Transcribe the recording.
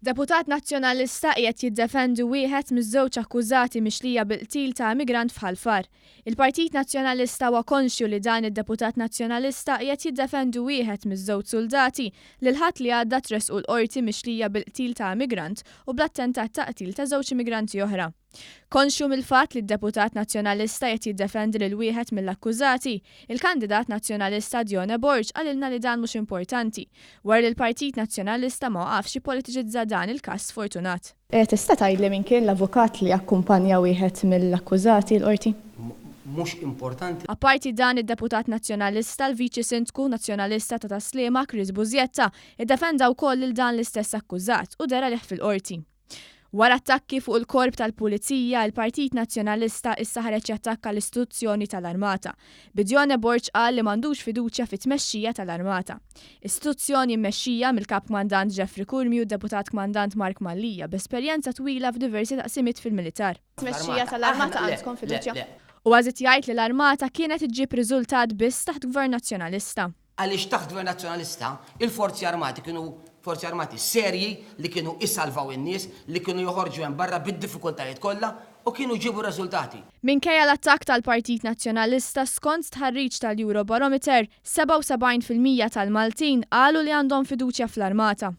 Deputat Nazzjonalista qiegħed jiddefendi wieħed miż-żewġ akkużati mixlija bil-qtil ta' immigrant f'Ħal Far. Il-Partit Nazzjonalista huwa konxju li dan id-deputat Nazzjonalista qiegħed jiddefendi wieħed miż-żewġ suldati li l-Ħadd li għadda tressqu l-Qorti mixlija bil-qtil ta' immigrant u bl-attentat ta' qtil ta' żewġ immigranti oħra. Konxju mill-fatt li d-deputat Nazzjonalista qed jiddefendi lil wieħed mill-akkużati, il-kandidat Nazzjonalista Dione Borg qalilna li dan mhux importanti, wara li l-Partit Nazzjonalista ma waqafx jippolitiċizza dan il-każ sfortunat. Tista' tgħidli min kien l-avukat li akkumpanja wieħed mill-akkużati l-Qorti? Mhux importanti. Apparti dan id-deputat Nazzjonalista, l-Viċi Sindku Nazzjonalista ta' Tas-Sliema Chris Busietta iddefenda wkoll lil dan l-istess akkużat u deher għalih fil-Qorti. Wara attakki fuq il-Korp tal-Pulizija, il-Partit Nazzjonalista issa ħareġ jattakka l-istituzzjoni tal-Armata. Bi Dione Borg qal li m'għandux fiduċja fit-tmexxija tal-Armata. Istituzzjoni mmexxija mill-Kap Kmandant Jeffrey Curmi u d-Deputat Kmandant Mark Mallia b'esperjenza twila f'diversi taqsimiet fil-militar. Tmexxija tal-Armata għandkom fiduċja? Huwa żied jgħid li l-Armata kienet iġġib riżultat biss taħt Gvern Nazzjonalista. Għaliex taħt Gvern Nazzjonalista, il-Forzi Armati kienu Forzi Armati serji li kienu isalvaw in-nies, li kienu joħorġu hemm barra bid-diffikultajiet kollha u kienu jġibu r-reżultati. Minkejja l-attakk tal-Partit Nazzjonalista, skont stħarriġ tal-Eurobarometer, 77% tal-Maltin qalu li għandhom fiduċja fl-Armata.